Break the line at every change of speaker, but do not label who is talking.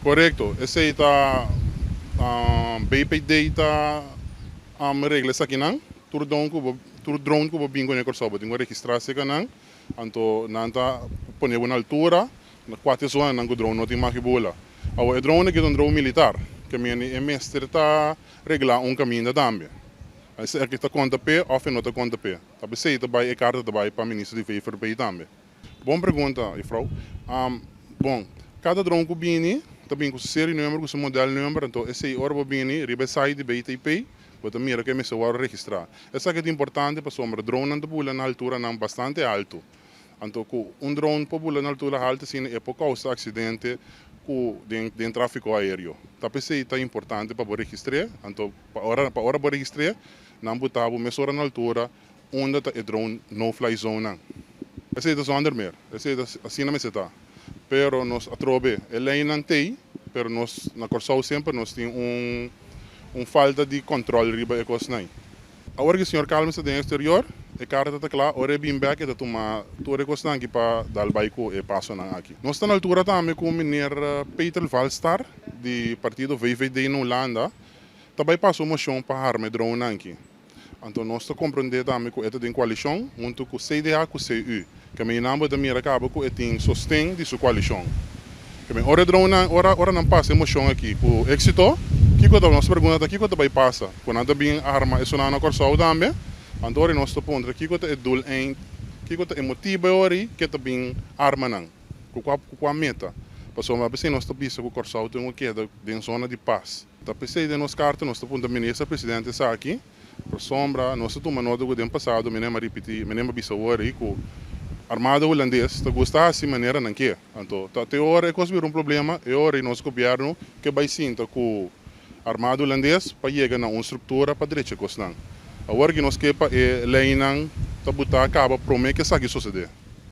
Korekto, esei ta BPD ta regla esakinan. Tur drone ku bo tur drone ku bo bin kuné Kòrsou bo tin ku registrá serka nan. Anto nan ta pone bo na altura na kua te zonanan ku drone no tin mag di bula. Awor e drone aki ta un drone militar, ke mende e mester ta reglá un kaminda tambe. Esaki ta konta p'e òf e no ta konta p'e? Ta p'esei ta bai e karta ta bai pa minister di VVRP tambe. Bon pregunta, juffrouw. Bon, kada drone ku bini ta bini ku su serie number, ku su model number, anto esei ora bo bini riba e site di BTP bo ta mira ku e mester wòrdu registrá. Esaki ta importante pasobra dronenan ta bula na alturanan bastante altu. Anto ku un drone por bula na altura haltu asina e por kousa aksidente ku den den tráfiko aéreo. Ta p'esei ta importante pa bo registr'é, anto pa ora pa ora bo registr'é nan buta bo mesora na altura unda ta e drone no fly zone nan. Esei ta zonder meer, esei ta asina mester ta. Pero nos atrobe e leynan t'ei, pero nos na Kòrsou semper nos tin un un falta di kòntròl riba e kosnan. Awor ku señor Calmes ta den exterior, e karta ta kla, ora e bin bèk e ta tuma tur e kosnan aki pa dal bai ku e pasonan aki. Nos ta na altura tambe ku meneer Peter Valstar di partido VVD na Hulanda ta bai pasa un moshon pa harma e dronenan aki. Anto nos ta komprondé tambe ku e ta den koalishon huntu ku CDA ku CU. Ke men nan bo ta mira kaba ku e tin sosten di su koalishon. Ke men ora e dronnan, ora ora nan pasa e moshon aki ku éksito, kiko ta, nos pregunta ta kiko ta bai pasa? Ku nan ta bin arma esunnan na Kòrsou tambe? Anto ora nos ta puntra kiko ta e doel eind, kiko ta e motibu e ora ke ta bin arma nan? Ku kua ku kua meta? Pasobra p'esei nos ta bisa ku Kòrsou tin ku keda den zona di pas. Ta p'esei den nos karta nos ta puntra Minister Presidente esaki, pasobra nos ta tuma nota ku den pasado mi nem a ripití, mi nem a bisa awor ei ku Armada Hulandes ta gusta hasi manera nan ke. Anto ta te ora e kos bira un problema, e ora ei nos gobièrnu ke bai sinta ku Armada Hulandes pa yega na un struktura pa drecha e kosnan. Awor ki nos ke pa e leinan ta butá kaba promé ku esaki sosodé.